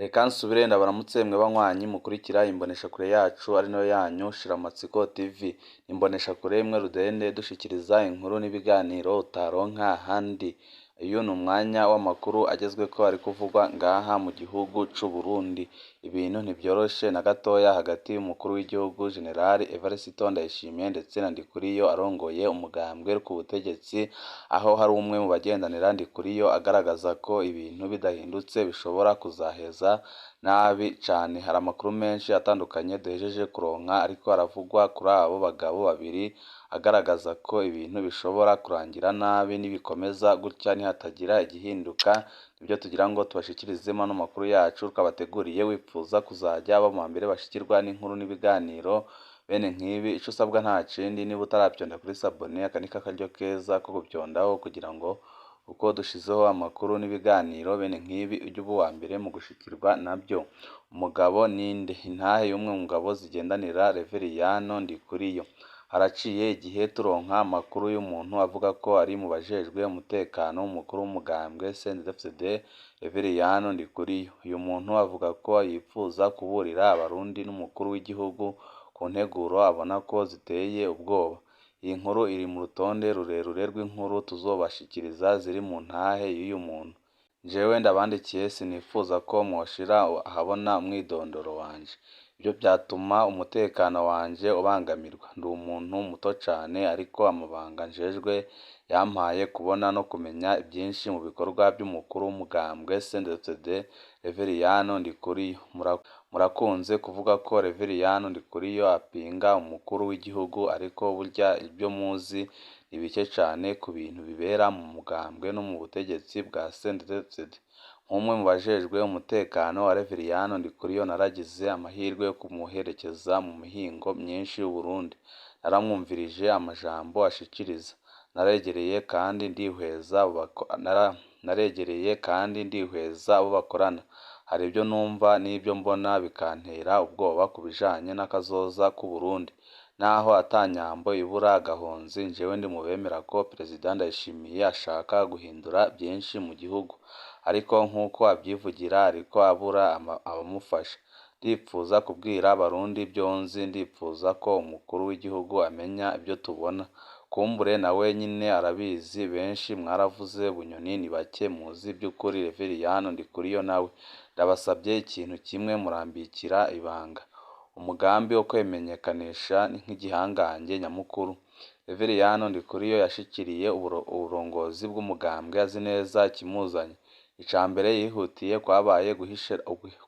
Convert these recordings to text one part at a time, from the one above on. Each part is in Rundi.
Reka nsubire ndabaramutse mwe banywanyi mukurikira imboneshakure yacu ari nayo yanyu Shiramatsiko TV. Imboneshakure imwe rudende dushikiriza inkuru n'ibiganiro utaronka ahandi. Uyu ni umwanya w'amakuru agezweko ari kuvugwa ngaha mu gihugu c'u Burundi. Ibintu ntivyoroshe na gatoya hagati y'umukuru w'igihugu General Evariste Ndayishimiye ndetse na Ndikuriyo arongoye umugambwe ku butegetsi, aho hari umwe mu bagendanira Ndikuriyo agaragaza ko ibintu bidahindutse bishobora kuzaheza nabi cane. Hari amakuru menshi atandukanye duhejeje kuronka ariko aravugwa kuri abo bagabo babiri, agaragaza ko ibintu bishobora kurangira nabi nibikomeza gutya nihatagira igihinduka. Nivyo tugira ngo tubashikirize ano makuru yacu twabateguriye, wipfuza kuzaja uba muwa mbere bashikirwa n'inkuru n'ibiganiro bene nk'ibi, ico usabwa nta kindi niba utaravyonda kuri s'abonner, aka ni karyo keza ko gupyondaho kugira ngo uko dushizeho amakuru n'ibiganiro bene nk'ibi uje uba uwa mbere mu gushikirwa navyo. Umugabo ninde? Intahe y'umwe mu ngabo zigendanira Reveriyano Ndikuriyo. Haraciye igihe turonka amakuru y'umuntu avuga ko ari mu bajejwe umutekano w'umukuru w'umugambwe CNDD-FDD Reveriyano Ndikuriyo. Uyu muntu avuga ko yipfuza kuburira abarundi n'umukuru w'igihugu ku nteguro abona ko ziteye ubwoba. Iyi nkuru iri mu rutonde rurerure rw'inkuru tuzobashikiriza ziri mu ntahe y'uyu muntu. Jewe ndabandikiye sinipfuza ko mwoshira ahabona umwidondoro wanje. Ivyo vyatuma umutekano wanje ubangamirwa. Ndi umuntu muto cane ariko amabanga njejwe yampaye kubona no kumenya vyinshi mu bikorwa vy'umukuru w'umugambwe CNDD-FDD Reveriyano Ndikuriyo. Murakunze kuvuga ko Reveriyano Ndikuriyo apinga umukuru w'igihugu, ariko burya ivyo muzi ni bike cane ku bintu bibera mu mugambwe no mu butegetsi bwa CNDD-FDD. Nk'umwe mu bajejwe umutekano wa Reveriyano Ndikuriyo, naragize amahirwe yo kumuherekeza mu mihingo myinshi y'Uburundi. Naramwumvirije amajambo ashikiriza, naregereye kandi ndihweza abo bakorana. Hari ivyo numva n'ivyo mbona bikantera ubwoba ku bijanye n'akazoza k'Uburundi. Naho ata nyambo ibura agahonzi, jewe ndi mu bemera ko Perezida Ndayishimiye ashaka guhindura vyinshi mu gihugu, ariko nkuko avyivugira ariko abura abamufasha. Ndipfuza kubwira abarundi ivyo nzi, ndipfuza ko umukuru w'igihugu amenya ivyo tubona. Kumbure nawe nyene arabizi, benshi mwaravuze Bunyoni ni bake muzi vy'ukuri Reveriyano Ndikuriyo nawe. Ndabasavye ikintu kimwe murambikira ibanga. Umugambi wo kwimenyekanisha nk'igihangange nyamukuru. Reveriyano Ndikuriyo yashikiriye uburongozi bw'umugambwe azi neza ikimuzanye. Ica mbere yihutiye kwabaye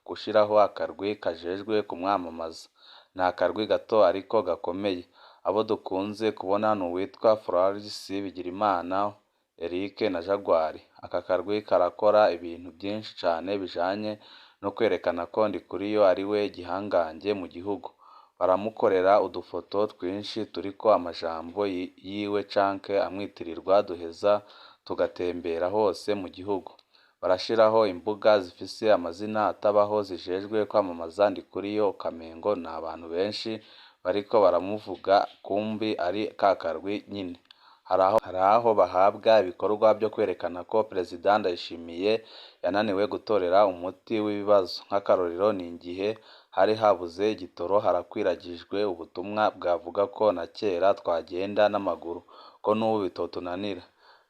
gushiraho akarwi kajejwe kumwamamaza. Ni akarwi gato ariko gakomeye. Abo dukunze kubona ni uwitwa Florence Bigirimana, Eric na Jaguar. Aka karwi karakora ibintu vyinshi cane bijanye no kwerekana ko Ndikuriyo ariwe gihangange mu gihugu. Baramukorera udufoto twinshi turiko amajambo yiwe canke amwitirirwa, duheza tugatembera hose mu gihugu. Barashiraho imbuga zifise amazina atabaho zijejwe kwamamaza Ndikuriyo, ukamengo n'abantu benshi bariko baramuvuga kumbi ari ka karwi nyene. Hari aho bahabwa ibikorwa vyo kwerekana ko Perezida Ndayishimiye yananiwe gutorera umuti w'ibibazo. Nk'akarorero ni igihe hari habuze igitoro harakwiragijwe ubutumwa bwavuga ko na kera twagenda n'amaguru, ko n'ubu bitotunanira.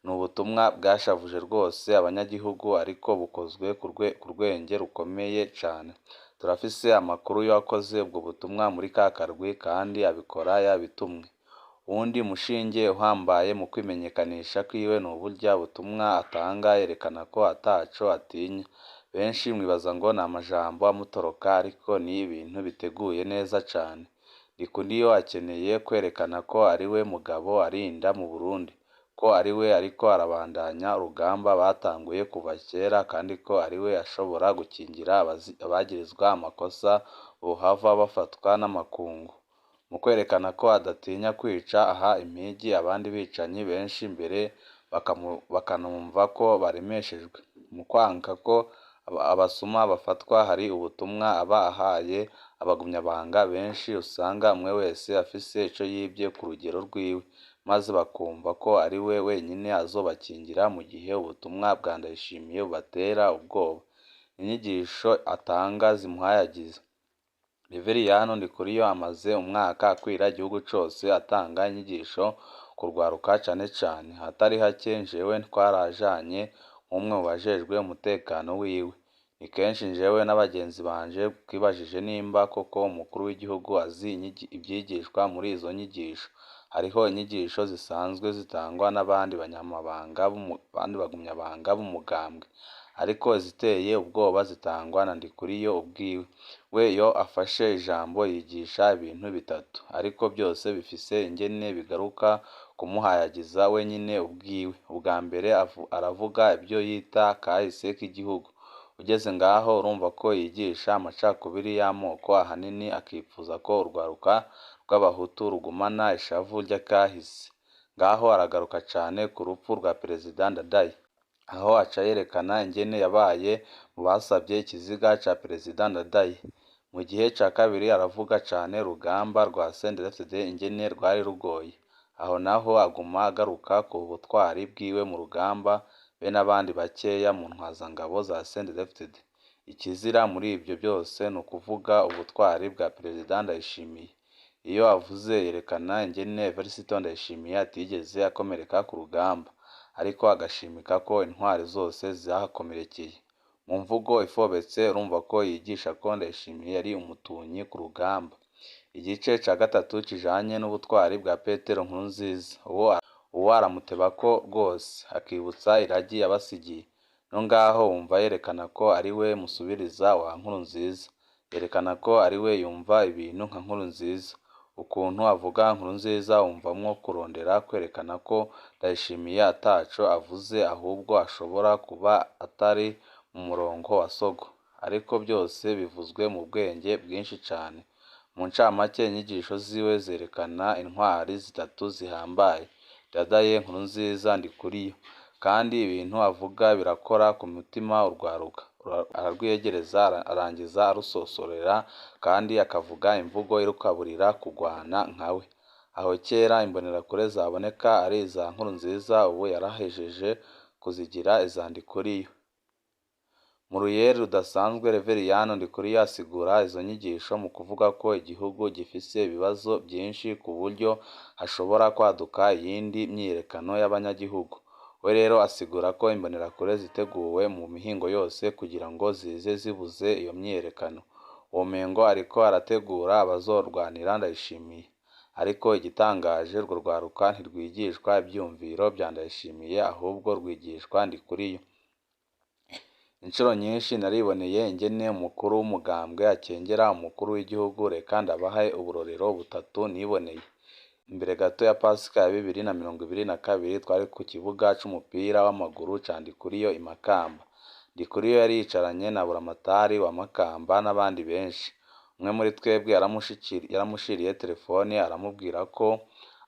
Ni ubutumwa bwashavuje rwose abanyagihugu ariko bukozwe ku rwenge rukomeye cane. Turafise amakuru y'uwakoze ubwo butumwa muri ka karwi kandi abikora yabitumwe. Uwundi mushinge uhambaye mu kwimenyekanisha kwiwe ni uburya butumwa atanga yerekana ko ataco atinya. Benshi mwibaza ngo ni amajambo amutoroka ariko ni ibintu biteguye neza cane. Ndikuriyo akeneye kwerekana ko ariwe mugabo arinda mu Burundi, ko ariwe ariko arabandanya urugamba batanguye kuva kera kandi ko ariwe ashobora gukingira abagirizwa amakosa bohava bafatwa n'amakungu. Mu kwerekana ko adatinya kwica aha impigi abandi bicanyi benshi mbere bakanumva ko baremeshejwe. Mu kwanka ko abasuma bafatwa hari ubutumwa aba ahaye abagumyabanga benshi usanga umwe wese afise ico yivye ku rugero rwiwe, maze bakumva ko ari we wenyine azobakingira mu gihe ubutumwa bwa Ndayishimiye bubatera ubwoba. Inyigisho atanga zimuhayagiza. Reveriyano Ndikuriyo amaze umwaka akwira igihugu cose atanga inyigisho ku rwaruka cane cane. Ahatari hake jewe twarajanye nk'umwe mu bajejwe umutekano wiwe. Ni kenshi jewe n'abagenzi banje twibajije nimba koko umukuru w'igihugu azi ivyigishwa muri izo nyigisho. Hariho inyigisho zisanzwe zitangwa n'abandi banyamabanga bagumyabanga b'umugambwe, ariko iziteye ubwoba zitangwa na Ndikuriyo ubwiwe. We iyo afashe ijambo yigisha ibintu bitatu, ariko byose bifise ingene bigaruka kumuhayagiza wenyene ubwiwe. Ubwa mbere aravuga ivyo yita kahise k'igihugu. Ugeze ngaho urumva ko yigisha amacakubiri y'amoko, ahanini akipfuza ko urwaruka rw'abahutu rugumana ishavu ry'akahise. Ngaho aragaruka cane ku rupfu rwa Perezida Ndadaye. Aho aca yerekana ingene yabaye mu basavye ikiziga ca Perezida Ndadaye. Mu gihe ca kabiri aravuga cane urugamba rwa CNDD-FDD ingene rwari rugoye. Aho naho aguma agaruka ku butwari bwiwe mu rugamba be n'abandi bakeya mu ntwazangabo za CNDD-FDD. Ikizira muri ivyo byose ni ukuvuga ubutwari bwa Perezida Ndayishimiye. Iyo avuze yerekana ingene Evariste Ndayishimiye atigeze akomereka ku rugamba, ariko agashimika ko intwari zose zahakomerekeye. Mu mvugo ifobetse urumva ko yigisha ko Ndayishimiye yari umutunyi ku rugamba. Igice ca gatatu kijanye n'ubutwari bwa Petero Nkurunziza. Uwo aramutebako rwose, akibutsa iragi yabasigiye. No ngaho wumva yerekana ko ari we musubiriza wa Nkurunziza. Yerekana ko ari we yumva ibintu nka Nkurunziza. Ukuntu avuga Nkurunziza wumvamwo kurondera kwerekana ko Ndayishimiye ataco avuze ahubwo ashobora kuba atari mu murongo wa Sogo. Ariko byose bivuzwe mu bwenge bwinshi cane. Mu ncamake inyigisho ziwe zerekana intwari zitatu zihambaye: Ndadaye, Nkurunziza, Ndikuriyo. Kandi ibintu avuga birakora ku mutima urwaruka. Ararwiyegereza arangiza arusosorera kandi akavuga imvugo irukaburira kugwana nkawe. Aho kera imbonerakure zaboneka ari iza Nkurunziza, ubu yarahejeje kuzigira iza Ndikuriyo. Mu ruyeri rudasanzwe Reveriyano Ndikuriyo asigura izo nyigisho mu kuvuga ko igihugu gifise ibibazo byinshi ku buryo hashobora kwaduka iyindi myiyerekano y'abanyagihugu. We rero asigura ko imbonerakure ziteguwe mu mihingo yose kugira ngo zize zibuze iyo myiyerekano. Womengo ariko arategura abazorwanira Ndayishimiye. Ariko igitangaje urwo rwaruka ntirwigishwa ivyiyumviro vya Ndayishimiye ahubwo rwigishwa Ndikuriyo. Incuro nyinshi nariboneye ingene umukuru w'umugambwe akengera umukuru w'igihugu. Reka ndabahe uburorero butatu niboneye. Imbere gato ya Pasika ya 2022 twari ku kibuga c'umupira w'amaguru ca Ndikuriyo i Makamba. Ndikuriyo yari yicaranye na Buramatari wa Makamba n'abandi benshi. Umwe muri twebwe yaramushiriye telefone aramubwira ko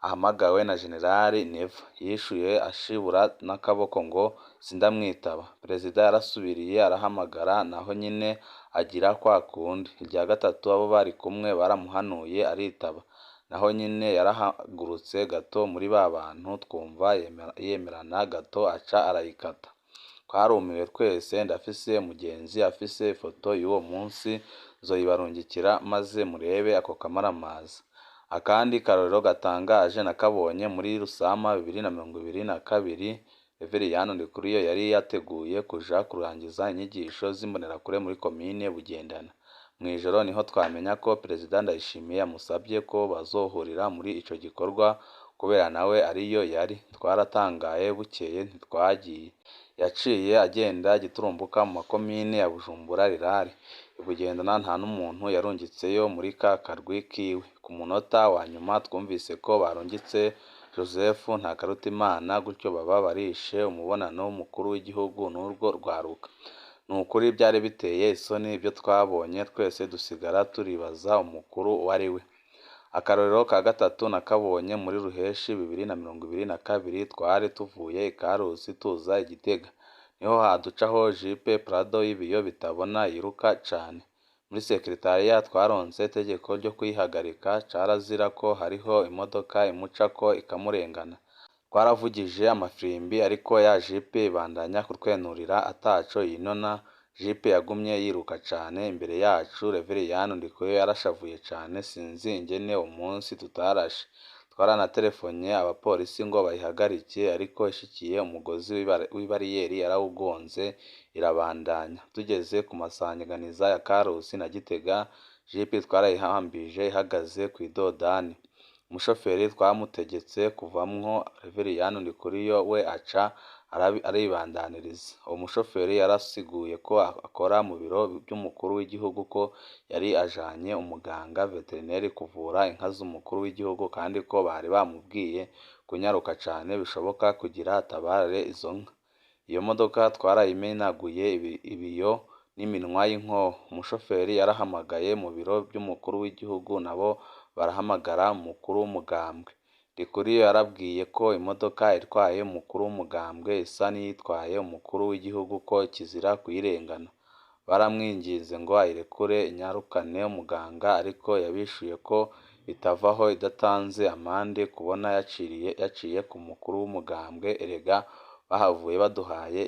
ahamagawe na Generali Neva. Yishuye ashibura n'akaboko ngo sindamwitaba. Perezida yarasubiriye arahamagara naho nyine agira kwa kundi. Irya gatatu abo bari kumwe baramuhanuye aritaba. Naho nyine yarahagurutse gato muri ba bantu twumva yemerana gato aca arayikata. Twarumiwe twese. Ndafise mugenzi afise ifoto y'uwo munsi nzoyibarungikira maze murebe ako kamaramaza. Akandi karorero gatangaje nakabonye muri Rusama 2022. Reveriyano Ndikuriyo yari yateguye kuja kurangiza inyigisho z'imbonerakure muri komine Bugendana. Mw'ijoro niho twamenya ko Perezida Ndayishimiye yamusabye ko bazohurira muri ico gikorwa kubera nawe ariyo yari. Twaratangaye bukeye ntitwagiye. Yaciye agenda giturumbuka mu makomine ya Bujumbura Rirare. I Bugendana nta n'umuntu yarungitseyo muri ka karwi kiwe. Ku munota wa nyuma twumvise ko barungitse Joseph Ntakarutimana, gutyo baba barishe umubonano w'umukuru w'igihugu n'urwo rwaruka. Ni ukuri byari biteye isoni ibyo twabonye, twese dusigara turibaza umukuru uwo ari we. Akarorero ka gatatu nakabonye muri Ruheshi 2022. Twari tuvuye i Karusi tuza i Gitega. Niho haducaho jipe Prado y'ibiyo bitabona yiruka cane. Muri sekretariya twaronse itegeko ryo kuyihagarika, carazira ko hariho imodoka imucako ikamurengana. Twaravugije amafirimbi ariko ya jipe ibandanya kutwenurira ataco yinona. Jipe yagumye yiruka cane imbere yacu. Reveriyani Ndikuriyo yarashavuye cane, sinzi ingene uwo munsi tutarashe. Twaranatelefonye abapolisi ngo bayihagarike, ariko ishikiye umugozi w'ibariyeri yarawugonze irabandanya. Tugeze ku masanganiza ya Karusi na Gitega, jipe twarayihambije ihagaze kw'idodani. Umushoferi twamutegetse kuvamwo, Reveriyani Ndikuriyo we aca aribandaniriza. Uwo mushoferi yarasiguye ko akora mu biro vy'umukuru w'igihugu, ko yari ajanye umuganga veterineri kuvura inka z'umukuru w'igihugu, kandi ko bari bamubwiye kunyaruka cane bishoboka kugira atabare izo nka. Iyo modoka twarayimenaguye ibiyo n'iminwa y'inkoho. Umushoferi yarahamagaye mu biro vy'umukuru w'igihugu, nabo barahamagara umukuru w'umugambwe. Ndikuriyo yarabwiye ko imodoka itwaye umukuru w'umugambwe isa n'iyitwaye umukuru w'igihugu, ko kizira kuyirengana. Baramwinginze ngo ayirekure inyarukane umuganga, ariko yabishuye ko itavaho idatanze amande, kubona yaciye ku mukuru w'umugambwe. Erega bahavuye baduhaye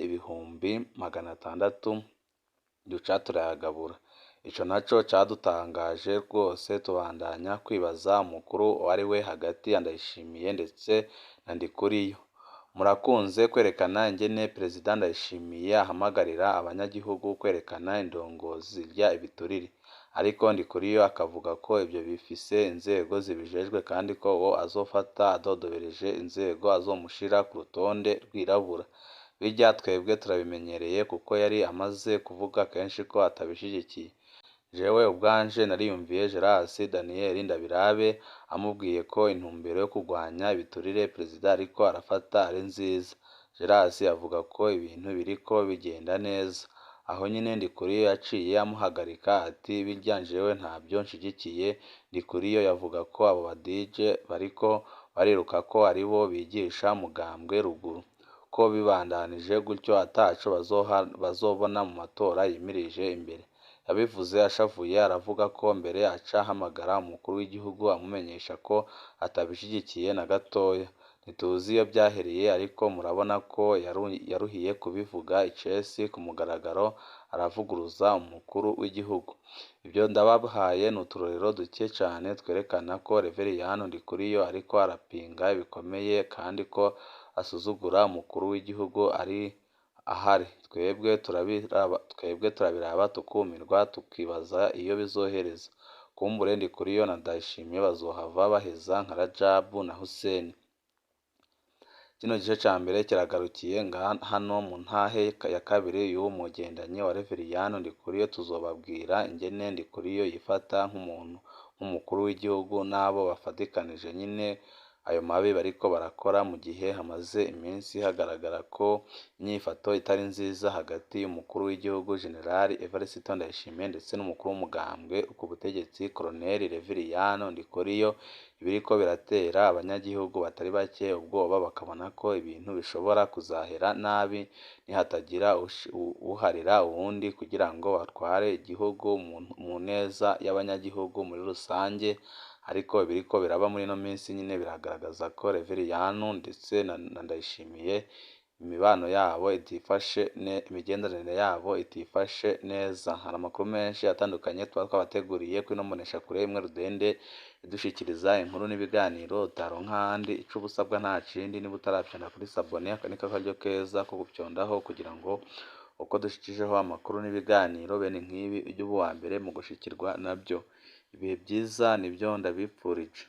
600,000 duca turayagabura. Ico naco cadutangaje rwose, tubandanya kwibaza umukuru uwariwe hagati ya Ndayishimiye ndetse na Ndikuriyo. Murakunze kwerekana ingene Perezida Ndayishimiye ahamagarira abanyagihugu kwerekana indongozi zirya ibiturire, ariko Ndikuriyo akavuga ko ivyo bifise inzego zibijejwe, kandi ko uwo azofata adodobereje inzego azomushira ku rutonde rwirabura. Birya twebwe turabimenyereye kuko yari amaze kuvuga kenshi ko atabishigikiye. Jewe ubwanje nariyumviye Gerasi Daniel Ndabirabe amubwiye ko intumbero yo kurwanya ibiturire perezida ariko arafata ari nziza. Gerasi avuga ko ibintu biriko bigenda neza. Aho nyene Ndikuriyo yaciye amuhagarika ati birya jewe ntavyo nshigikiye. Ndikuriyo yavuga ko abo ba DJ bariko bariruka ko aribo bigisha mugambwe ruguru, ko bibandanije gutyo ataco bazobona mu matora yimirije imbere. Yabivuze ashavuye, aravuga ko mbere aca ahamagara umukuru w'igihugu amumenyesha ko atabishigikiye na gatoya. Ntituzi iyo vyahereye, ariko murabona ko yaruhiye kubivuga icesi ku mugaragaro, aravuguruza umukuru w'igihugu. Ivyo ndabahaye ni uturorero duke cane twerekana ko Reveriyani Ndikuriyo ariko arapinga bikomeye, kandi ko asuzugura umukuru w'igihugu ari ahari. Twebwe turabiraba tukumirwa, tukibaza iyo bizohereza. Kumbure Ndikuriyo na Ndayishimiye bazohava baheza nka Rajabu na Huseni. Kino gice ca mbere kiragarukiye hano. Mu ntahe ya kabiri y'uwo mugendanyi wa Reveriyani Ndikuriyo tuzobabwira ingene Ndikuriyo yifata nk'umuntu nk'umukuru w'igihugu n'abo bafatikanije nyine ayo mabi bariko barakora, mu gihe hamaze iminsi hagaragara ko inyifato itari nziza hagati y'umukuru w'igihugu General Evariste Ndayishimiye ndetse n'umukuru w'umugambwe ku butegetsi Colonel Reveriyani Ndikuriyo, ibiriko biratera abanyagihugu batari bake ubwoba, bakabona ko ibintu bishobora kuzahera nabi nihatagira uharira uwundi kugira ngo batware igihugu mu neza y'abanyagihugu muri rusange. Ariko ibiriko biraba muri ino minsi nyine biragaragaza ko Reveriyani ndetse na Ndayishimiye imibano yabo itifashe, imigenderanire yabo itifashe neza. Hari amakuru menshi atandukanye tuba twabateguriye kuri ino mboneshakure imwe rudende idushikiriza inkuru n'ibiganiro utaronka ahandi. Ico uba usabwa nta kindi, niba utarafyonda kuri sabone, aka niko karyo keza ko gufyondaho kugira ngo uko dushikijeho amakuru n'ibiganiro bene nk'ibi ujye uba uwa mbere mu gushikirwa nabyo. Ibihe byiza nibyo ndabipfurije.